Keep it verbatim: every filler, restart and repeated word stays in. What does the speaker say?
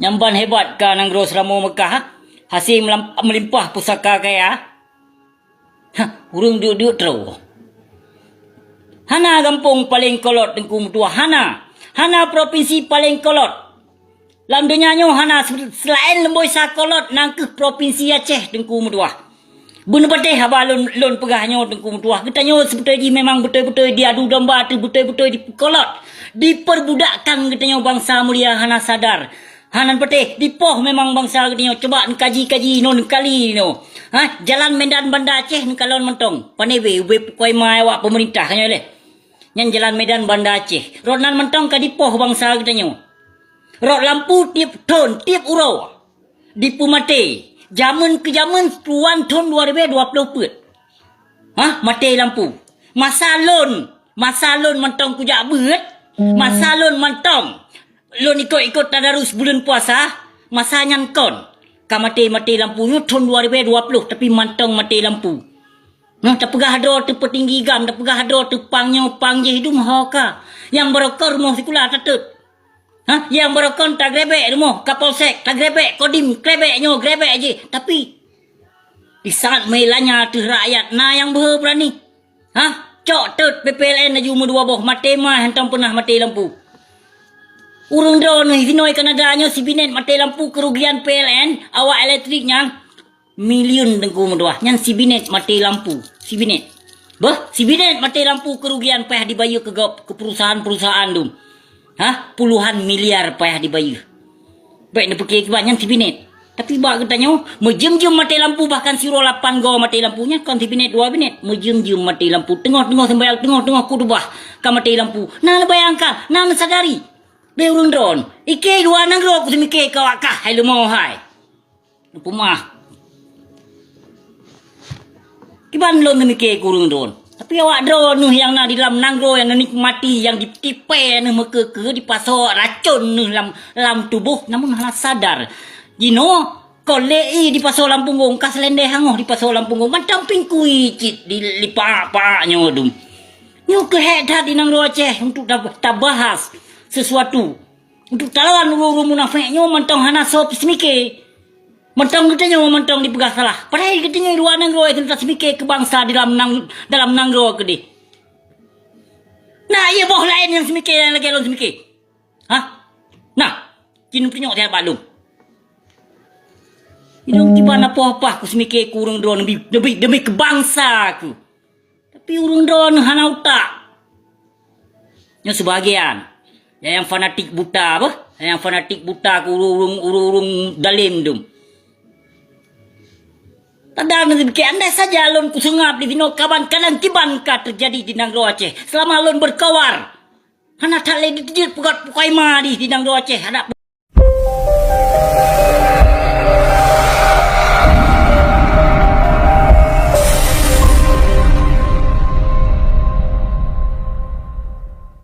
Lamban hebat ka nanggroe Seuramoe Meukah, hase meulam-, meulimpah pusaka kaya. Hah, ureuëng duek-duek troe. Hana gampông paleng kolot Teungku meutuah, hana. Hana propinsi paleng kolot. Lam donya nyoe hana se-, seulaén Leumboisa Kolot, nyan kheueh propinsi Aceh Teungku meutuah. Beuneupatéh haba lôn, lôn peugah nyoe Teungku meutuah. Geutanyoe seubeutôi jih memang beutôi-beutôi diadu domba ateueh beutôi-beutôi dipeukolot. Diperbudakkan geutanyoe bansa mulia hana sadar. Hana patéh, dipoh memang bansa geutanyoe. Cuba neukaji-kaji inoe, neukali inoe. Ha, jalan Medan Banda Aceh neukalon mantong. Pane be, ubé pukoi ma awak peumeurintah nyoe leh. Nyan jalan Medan Banda Aceh. Rot nan mantong ka dipoh bansa geutanyoe. Rot lampu tiep thon, tiep uroe. Dipeumaté. Jameun keu jameun, tuan thon dua ribèe dua ploh peuet. Hah? Maté lampu. Masa lôn, masa lôn mantong kujak beuet, masa lôn mantong lôn ikot-ikot tadarus buleuen puasa, masa nyan kon ka maté-maté lampu nyoe thon dua ribèe dua ploh, tapi mantong maté lampu. Nah, tapeugah droe teupeutinggi gam, tapeugah droe teupang nyoe pang jih dum ho ka. Nyang barokon rumoh sikula tatot. Ha? Nyang barokon tagrebek rumoh Kapolsek, tagrebek Kodim, grebek nyoe, grebek jih. Tapi, di saat meulanya ateueh rakyat, na nyang beuhe beurani. Ha? Cok tot P P L N laju meudua boh, maté ma hantom peunah maté lampu. Ureuëng droeneuh sinoe Kanada nyoe sibinet maté lampu keurugian P L N, awak elektrik nyan. Miliun Teungku meutuah, nyan sibinet maté lampu, sibinet. Beuh, sibinet maté lampu keurugian payah dibayeue keu gob, keu perusahaan-perusahaan dum. Hah? Puluhan miliar payah dibayeue. Bèk neupiké kiban nyan sibinet. Tapi bak geutanyoe, meujeuem-jeuem maté lampu bahkan sidroe lapan goe maté lampu nyan kon sibinet dua binet. Meujeuem-jeuem maté lampu, teungoh-teungoh seumbahyang, teungoh-teungoh khutubah ka maté lampu. Na neubayangkan, na neusadari. Bèk ureuëng droen, i kèe luwa nanggroe kuseumike keu awak kah hai leumo hai. Peumah. Kiban lôn neumike keu ureuëng droen. Tapi awak droeneuh nyang na di lam nanggroe nyang neunikmati, nyang ditipée neuh meukeue-keue, dipasoe racon neuh lam, lam tuboh, namun hana sadar. Jinoe kon lé ié dipasoe lam punggong, ka seulendeh angoh dipasoe lam punggong, mantong pingkui cit di, dipaak-paak nyoe dum. Nyoe keuh hék that di nanggroe Aceh untuk tab-, tabahas sesuatu. Untuk talawan ureuëng-ureuëng munafék nyoe mantong hana soe peuseumike. Mantong geutanyoe mantong dipeugah salah. Padahai geutanyoe luwa nanggroe teuntang seumike keu bansa di dalam nang-, dalam nanggroe keudeh. Na, ié boh laén nyang seumike nyang lagée lôn seumike. Hah? Na, cit neutunyok siat bak lôn. Idong kiban apoh-apoh kuseumike keu ureuëng droe neubi, neubi, neubi keu bansa ku. Tapi ureuëng droeneuh hana utak. Nyoe seubahagian. Nyang fanatik buta apa? Nyang fanatik buta keu ureuëng-ureuëng, ureuëng-ureuëng dalem dum. Tada neubike, andai saja lôn kuseungab di sinoe kaban kadang kiban ka teujadi di nanggroe Aceh. Seulama lôn beukawan, hana that lé jiteujeuet peugét pukoi ma di, di nanggroe Aceh. Adak